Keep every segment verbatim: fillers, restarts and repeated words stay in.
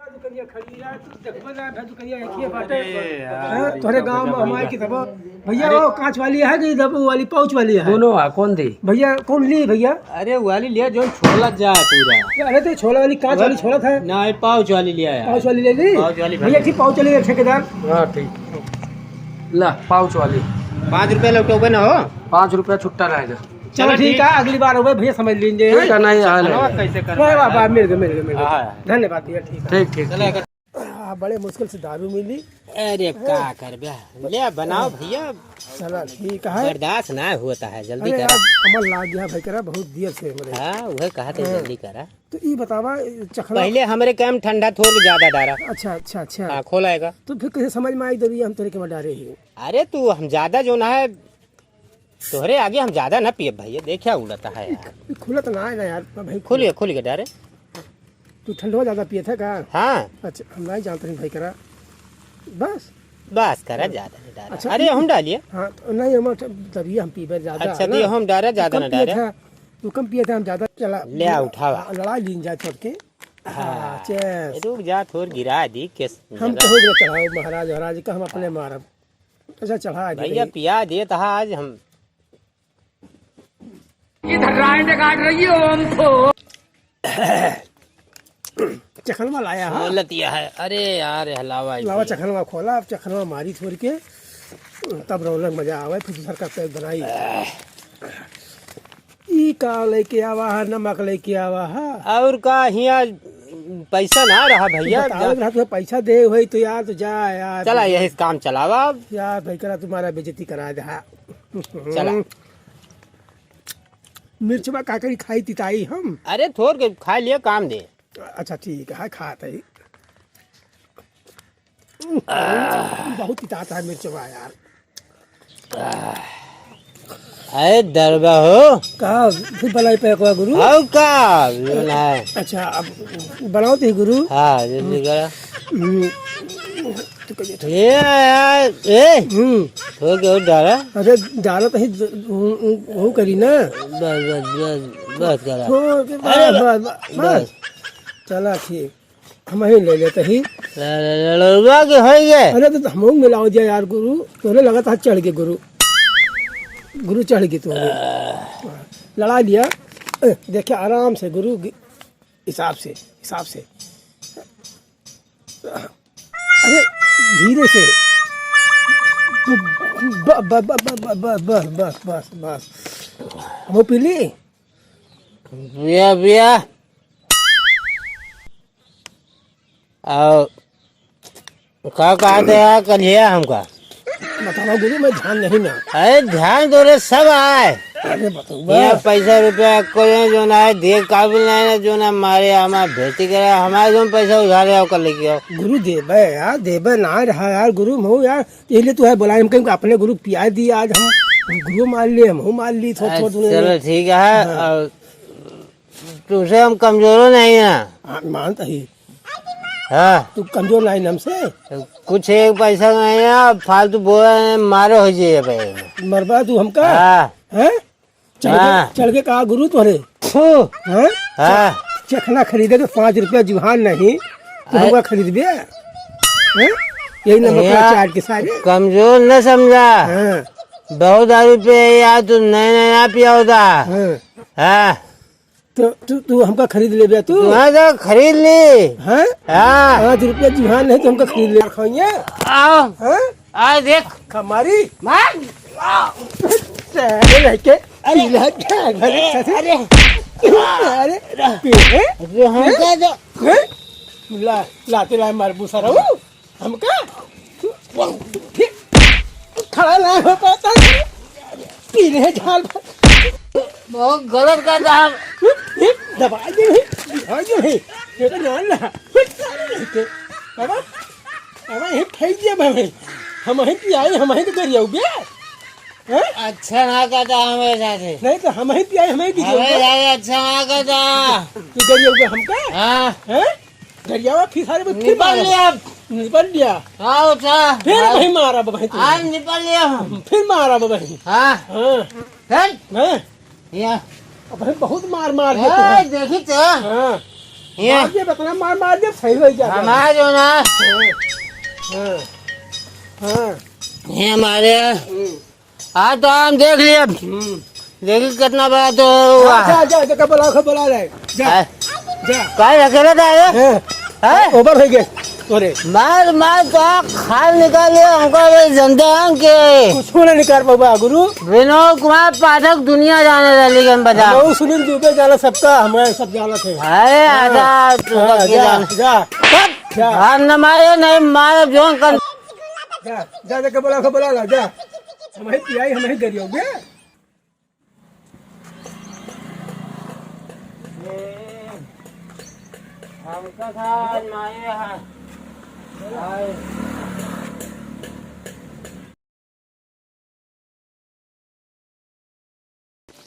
दुकनिया खड़ी है, तू देखबे ना, भाई, दुकनिया एक ही बाटे। अरे यार, हाँ, तोहरे गाँव में हमारे की तब, भैया, अरे। वो कांच वाली है कि तब वो वाली पाउच वाली है? दोनों है, कौन दी? भैया, कौन ली भैया? अरे, वाली लिया, जो छोला जा पूरा। अरे, तो छोला वाली, कांच वाली छोला था। ना, ये पाउच वाली लिया यार। पाउच वाली ले ली? पाउच वाली भैया, भैया। ठीक, पाउच वाली है, ठेकेदार। हाँ, ठीक। ला, पाउच वाली। पाँच रुपया लौटोगे ना हो? पाँच रुपया छुट्टा रहेगा। चलो, चलो, ठीक ठीक। है, अगली बार होगा भैया, समझ लीजिए। ठीक है, नहीं, हाँ, चलो, नहीं। कैसे करना कोई बात, है? बात, मिल गए, मिल गए, मिल गए। हाँ, हाँ। धन्यवाद भैया, ठीक है। ठीक, ठीक, चलो, ठीक। अगर हाँ, बड़े मुश्किल से दारू मिली। अरे, का करबे? ले, बनाओ भैया। चला, ठीक है। बर्दाश्त ना होता है, जल्दी अरे करा। यार, हमार लाग गया भाई, करा बहुत देर से हमरे। हाँ, वह कहा थे, हाँ। जल्दी करा। तो ई बतावा, चखला पहले हमरे काम ठंडा थोड़ ज्यादा डारा। अच्छा, अच्छा, अच्छा। हाँ, खोलाएगा। तो फिर कैसे समझ में आई दरिया हम तोरे के में डारे ही? अरे तू, हम ज्यादा जो ना है, तोहरे आगे हम ज्यादा ना पिए भैया, देखा उड़ता है यार। ई खुलत ना है ना यार, भाई। खुलिए, खुलिए डारे। तू ठंडवा ज्यादा पिए था का? हाँ। अच्छा, हम नहीं जानते नहीं भाई करा। बस। बस करा, ज्यादा नहीं डारा। अच्छा, अरे, ई हम डालिए। हाँ, तो नहीं, हम दरिया हम पीबे ज्यादा अच्छा, ना। दिए हम डारा, ज्यादा कम ना पिए डारा। था, तू कम पिए था, हम ज्यादा चला। ले आ, उठावा। हाँ, लड़ा लीन जाए सबके। हाँ। हाँ, चेस। रुक जा, थोड़ गिरा दी, केस हम जगह। कहूँ ना चढ़ाओ महाराज, महाराज का हम अपने मारब। अच्छा, चढ़ा दे भैया, भाई। पिया दे तो आज हम। इधर रांड काट रही हो हम तो। चखनवा लाया है। खोलतिया है। अरे यार, हलावा लावा इसी। चखनवा खोला, अब चखनवा मारी थोड़ के, तब रौनक मजा आवे, फिर दूसर का पैक बनाई। ई का लेके आवा है, नमक लेके आवा है। और का हियाँ पैसा ना रहा भैया, बतावत जा। रहा, तुहे पैसा दे होई तो यार, तो जा यार। चला, यही से काम चलावा अब। यार भाई, करा तुम्हारा बेइज्जती करा दे, हाँ। चला। मिर्चवा का करी, खाई तिताई हम। अरे, थोड़ के खा लिया, काम दे। अच्छा, ठीक है, खात है। बहुत तितात है मिर्चवा यार। अरे दरबा हो। का फिर बनाई पे को गुरु? हाउ का? ये ना है। अच्छा, अब बनाओ तो गुरु। हाँ, जल्दी करा। हम्म। ये यार, ए। हम्म। थोड़ा के और डाला। अरे डाला तो ही ज-, वो, वो, वो करी ना। बस, बस, बस, बस करा। थोड़ा के अरे बस, बस, बस, बस। बस। चला ठीक। हम ही ले लेते ही। ल-, ल-, ल-, लड़ुआ के होई गे। अरे तो हमहू मिलाओ दिया यार गुरु, तोरे लगत हाथ चढ़ के गुरु, गुरु चढ़ के तोरे। लड़ा लिया। ए, देखिए आराम से गुरु गि-, हिसाब से, हिसाब से। अरे धीरे से। ब-, ब-, बस, बस, बस, बस। हमहू पी ली? बिया, बिया। और का कहते हैं, कल ये हमका बतावा गुरु, मैं ध्यान नहीं ना। अरे ध्यान तो रे सब आए। अरे बताओ ये बा। पैसा रुपया कोई जो ना है, दे काबिल नहीं ना, जो ना मारे हमार बेटी करे, हमारे जो पैसा उधार है, ओकर लेके आओ। गुरु देबे यार, देबे ना रहा यार, गुरु मऊ यार, यही लिए तू है बोला, हम कहीं अपने गुरु पिया दी आज, हम गुरु मान लिए, हम मार ली, थोड़ा, थोड़ा अच्छा, दूर चलो ठीक है, हाँ। और तुझसे हम कमजोरो नहीं है। हाँ, मानता ही। हाँ। तू कमजोर नहीं हमसे। कुछ एक पैसा नहीं है, फालतू बोला नहीं, मारो हो जाइए भाई। मरबा तू हमका? हाँ। हैं? चढ़ के, हाँ। चढ़ के कहा गुरु तोहरे? थू। हैं? हाँ। चखना खरीदे तो पाँच रुपया जुहान नहीं, तू अरे। हमका खरीदबे? हैं? यही नमक वाला यार, चाट के सारे। कमजोर न समझा। हाँ। बहुत दारू पे यार, तू नया नया पिया होता। हाँ। हाँ। तो तू, तू हमका खरीद लेबे तू? तुम्हारा तो खरीद ली। हैं? हाँ। पाँच रुपया जुहान नहीं तो हमका खरीद ले। खाइए। आओ। हैं? आ देख। हमारी? मार। तेरे लड़के, अरे, अरे, अरे। अरे, पीले? अरे, हमका तो हैं? ला, लाते लाए मार बुसा रहू। हमका? खड़ा ना हो पाता। पीले झाल। बहुत गलत करता है। दबा दे, दबा दे। ये तो जान ला। बाबा, अब यही फेंक दिया भाई। हम यहीं पे आए, हम यहीं तो गरियाऊ बे। हैं? अच्छा ना कहता हमें जाते। नहीं तो हम यहीं पे आए, हम यहीं की हमें जाते। अच्छा ना कहता। तू गरियाऊ बे हमका? हाँ। हैं? गरियावा फिर सारे में फिर निपल मारा। लिया। निपल लिया। हाँ, उठा। फिर हाँ। वही मारा बा भाई तू। हाँ, निपल लिया हम। फिर मारा बा भाई। हाँ। हाँ। फिर? हैं? या। अब भाई बहुत मार मार दिया ए, तू। देखी तो। हाँ। ये मार दे, बतना मार, मार दे, सही हो जाए। हमार जो ना। हाँ, हाँ, हाँ। ये हमारे। हम्म। आज तो हम देख लिए। हम्म। देखी कितना बड़ा तो हुआ। जा, जा, जा, जा, बुला, बुला ले। जा, हाँ। जा। काहे अकेले जा रहे? हाँ। हैं? ओवर हो गए। अरे। मार, मार तो खाल निकाल लिया, हमको ये जनता है कि कुछ नहीं निकाल पाबा, गुरु। विनोद कुमार पाठक दुनिया जाने वाली गन बजा। हम सुनील दुबे जाना सबका, हमारे सब जाना थे। अरे, हाँ। आजा, तू हाँ, सबके जा, जान। जा। जा। भान न मारे, नहीं मारे, जोन कर। जा, जा, जाके बुला, बुला ला, जा। हम ही पियाई, हम ही गरियोगे। हमका था आज मारे यहाँ। आए।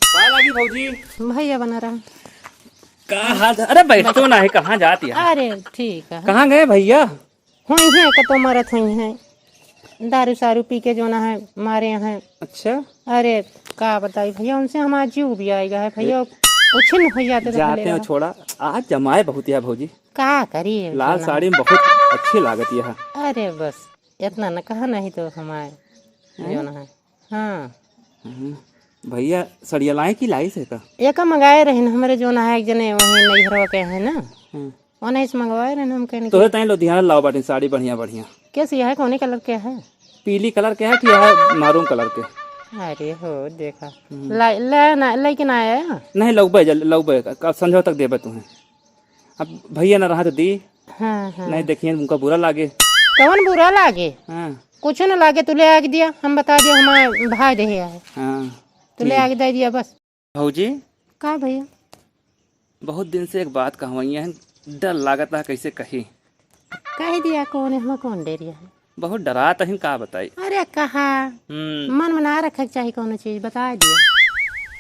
का लागी भौजी? भैया बना रहा। का हाल? अरे बैठतो ना है, कहाँ जाती है? अरे ठीक है। कहाँ गए भैया? हुई हैं, कतो मरत हुई हैं। दारू सारू पी के जो ना है, मारे हैं। अच्छा। अरे, का बताई भैया, उनसे हमारा जीव भी आएगा है भैया, ए, उछिन हो जाते तो जाते भले हैं, रहा। छोड़ा। आज जमाए बहुत है भौजी। का करी है लाल भैया? साड़ी में बहुत अच्छी लागत है। अरे बस, इतना न कहा, नहीं तो हमारे हैं? जो ना है। हाँ। हम्म। भैया, सड़िया लाए कि लाइस है का? एका मंगाए रहिन, हमरे जो ना है, एक जने वहीं नैहरवा के हैं ना। हम्म। ओने से मंगवाए रहे ना, हम कहने तोहे के ताईं लुधियाना लाओ बाटिन साड़ी बढ़िया बढ़िया। कैसी है, कौने कलर के है? पीली कलर के है कि है maroon कलर के? अरे हो, देखा। हम्म। ला-, ले ना, लेके ना आया? नहीं, लौबे, जल-, लौबे, अब संझा तक देबे तुम्हें। अब भैया ना रहा तो दी। हाँ, हाँ। नहीं देखिए, उनका बुरा लागे। कौन बुरा लागे? हाँ। कुछ ना लागे, तू ले आके दिया, हम बता दिया, हमारे भाई दे है। हाँ। तू ले ठीक। आके दे दिया बस। भौजी। का भैया? बहुत दिन से एक बात कहवइया है, डर लागत है, कैसे कही? कह दिया, कौन है, हमें कौन डेरिया है? बहुत डरात है, का बताई? अरे कहा, हम्म। मन में ना रखे के चाही कौनो चीज, बता दिया।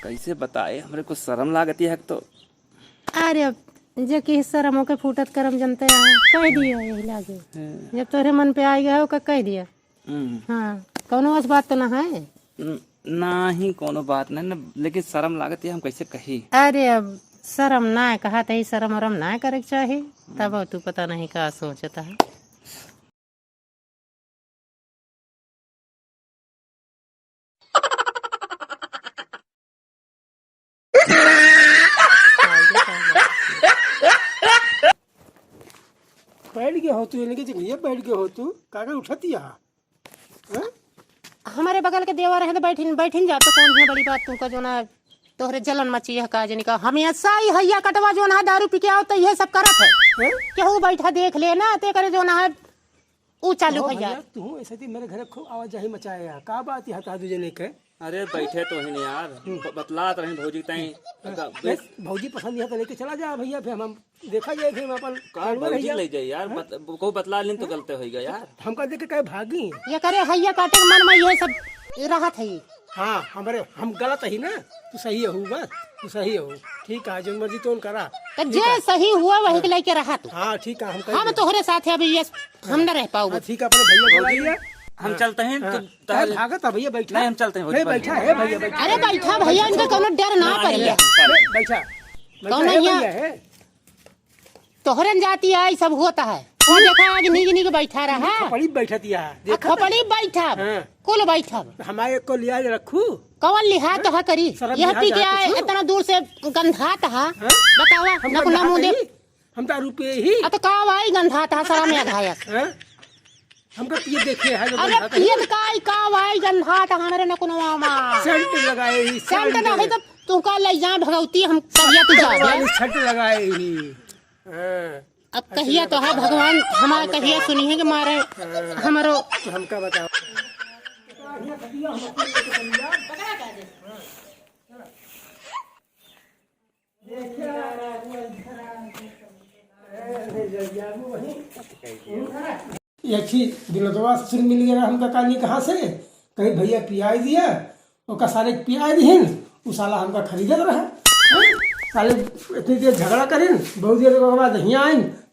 कैसे बताए, हमरे कुछ शर्म लागत है तो। अरे अब जे कि शर्म होके फूटत करम जनते हैं, कह दिया यही लागे। हम्म। जब तोहरे मन पे आ गया हो, का कह दिया। हम्म। हाँ, कौनो ऐस बात तो ना है? न-, नाही, कौनो बात नहीं न, लेकिन शर्म लागत है, हम कैसे कही? अरे, अब शर्म ना है, कहा तो ही शर्म वरम ना करे के चाही। तब तू पता नहीं का सोचता है। बैठ गए हो तू, इनके जगह बैठ गए हो तू, काका उठत ही यहाँ, हैं? हमारे बगल के देवर है तो बैठिन, बैठिन जा, तो कौन है बड़ी बात तुमका जो ना तोहरे जलन मची है का जनी का, हमेशा ही हैया कटवा जो ना दारू पी के आओ तो ये सब करत है। हैं? केहू बैठा देख ले ना, ते करे जो ना है ऊ चालू ओ भैया। भैया, तू ऐसे थी मेरे घर खूब आवाजाही मचाया यार। का बात है, हता दू जने के? अरे बैठे तो ही नहीं यार, हम्म। ब-, बतलात रही भौजी ताई। हाँ, का नहीं, बेस- भौजी पसंद है तो लेके चला जा भैया, फिर हम, हम देखा जाए, फिर हम अपन का करवा भौजी भैया। ले जाए यार, हाँ? बत-, को बतला लेन तो गलते होइगा यार। हमका देख के काहे भागी? ये करे हैया काटे के मन में ये सब रहत है। हाँ, हमरे, हम गलत ही ना, तू सही हो बस, तू सही हो। ठीक है, जो मर्जी तोन करा। तो ठीक जे है। सही हुआ वही के लेके रहा तू। हाँ, ठीक है, हम कह हम दिया। तोहरे साथ है, अभी ये हम न रह पाओ। हाँ, ठीक है, अपने भैया बुला भौजी, लिया। हम हाँ। चलते हैं, हाँ। तू काहे तहल- भागत है भैया, बैठा। नहीं, हम चलते हैं, नहीं, भौजी। बैठा है भैया, बैठा। अरे बैठा भैया, इनका कौनो डर ना नहीं, पड़ी नहीं, है। नहीं, बैठा। बैठा कौन है है यहाँ? भैया, है। तोहरन जाती है, ई सब होता है। वो देखा, आज नीक नीक बैठा रहा। खपड़ी बैठत या, आ, देखत खपड़ी है। बैठब, हाँ। कुल बैठब। हमारे को लिहाज रखू। कौन लिहाज तो है करी? शर्म यह लिहाज पी के है आए, कुछ? इतना दूर से गंधात है। हाँ? बतावा, हमका नकुना मुँह दे। कही? हम दारू पिए ही। आ, तो का भाई गंधात है, शर्म या धायस। हाँ? हमका पिए देखे है, जो अरे गंधात है। पियत का, ई का भाई गंधात है, हमरे नकुनवा मा। सेंट लगाए ही, सेंट सेंट। नहीं तो तू का ले जा भगवती, हम कहिया तू जा। वाली सेंट लगाए ही। हाँ। अब कहिया तो है भगवान हमारा कहिया सुनी है कि मारे हमरो। तो हमका बताओ। ये अच्छी बिनोदवा सुन मिल गया हमका, कानी कहाँ से कहीं भैया पियाई दिया। ओका सारे के पिया दिहिन, उ साला हमका खरीदत रहा। हैं? साले इतनी देर झगड़ा करिन, बहुत देर के बाद हियाँ आइन,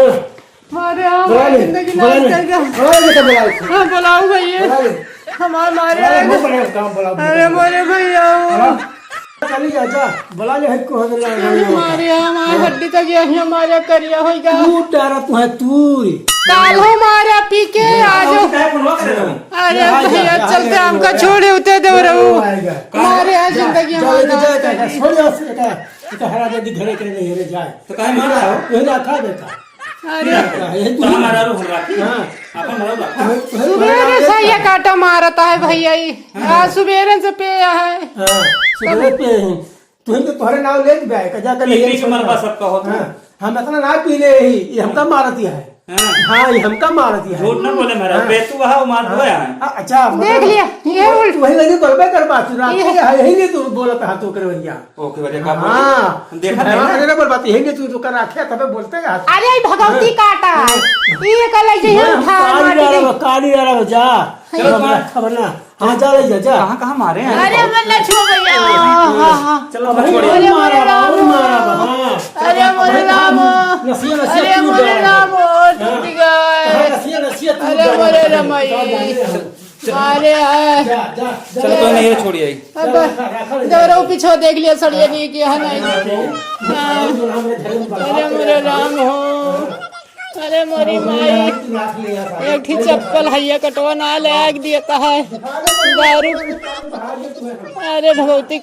हाँ। मारे, हाँ, बुला ले, जिंदगी बुला नाश ले, कर दे। बुला ले, बेटा, बुला ले। हाँ, बुलाओ भैया। बुला ले। हमार मारे बुला ले, आए। बहुत बढ़िया काम, बुलाओ, अरे बुला ले। मोरे भैया। हाँ। चली जा, जा, बुला ले, हट को हो गया, अरे मारे, हाँ, हमारे हड्डी तक ये ही हमारे करिया होइगा। तू डरा तू है, तू। काल हो मारे पी के, आज हो। अरे भैया, चलते हमका छोड़े उते दे रहू। मारे, आज जिंदगी हमारे नाश कर दी। छोड़ दे, छोड़ दे। ये तो हरा जल्दी घरे के नहीं, घरे जाए। तो काहे मार रहा हो? ये ना था बेटा। अरे। ये तो हमारा रो हमरा। हाँ। अपन भरा रखा। सुबेरे से ये काटा मारता है भैया, ई। हाँ। आ, सुबेरे से पे है। हाँ, सुबेरे पे है। तुम तो तोहरे नाव लेत बे, का जाकर पी, ले पी के मरबा सबका होता। हाँ, हम इतना ना पी ले ही, ये हमका मारती है। हाँ। हाँ, ये हमका मारती है। झूठ ना बोले महाराज, हाँ। बेतु वहा, वो मार दो यार। हाँ, अच्छा, देख मतलब, लिया, ये उल्ट- वही लगे बोलबे कर बात, सुना ये के, हाँ, यही लिए तू बोलत है, तू कर भैया। ओके, भैया, का बोले? हाँ, देखा नहीं ना? अरे, बोल बात, यही लिए तू, तू कर रखे, तबे बोलते हैं। अरे, ई भगवती हाँ। काटा है। हाँ। ई कल ऐसे ही ये उठा, काली माटी वाला, में। काली वाला जा। चलो, खबर ना। हाँ, जा ले जा, जा। कहाँ, कहाँ मारे हैं? अरे, मत ना छुओ भैया। हाँ, हाँ, हाँ। चलो, अब छोड़िए। अरे, मारा बा, और मारा बा, हाँ। अरे, मोरे राम। नसिया, नसिया अरे, टूट मोरे गया। राम, ओ, टूट हाँ। गए। हाँ, नसिया, नसिया टूट अरे, गया। मोरे राम, ये। चलो। अरे, हाँ। जा, जा, जा। चलो, तो नहीं, छोड़िए। अब जा, रखा, रखा, रखा। दौड़ो पीछे देख लिया, सड़िया नहीं किया है, नहीं। हाँ। हाँ। अरे, मोरे राम हो। अरे मोरी माई, एक ठी चप्पल हइया कटवा ना ले आग दिया कहा है। दारू। अरे भगवती का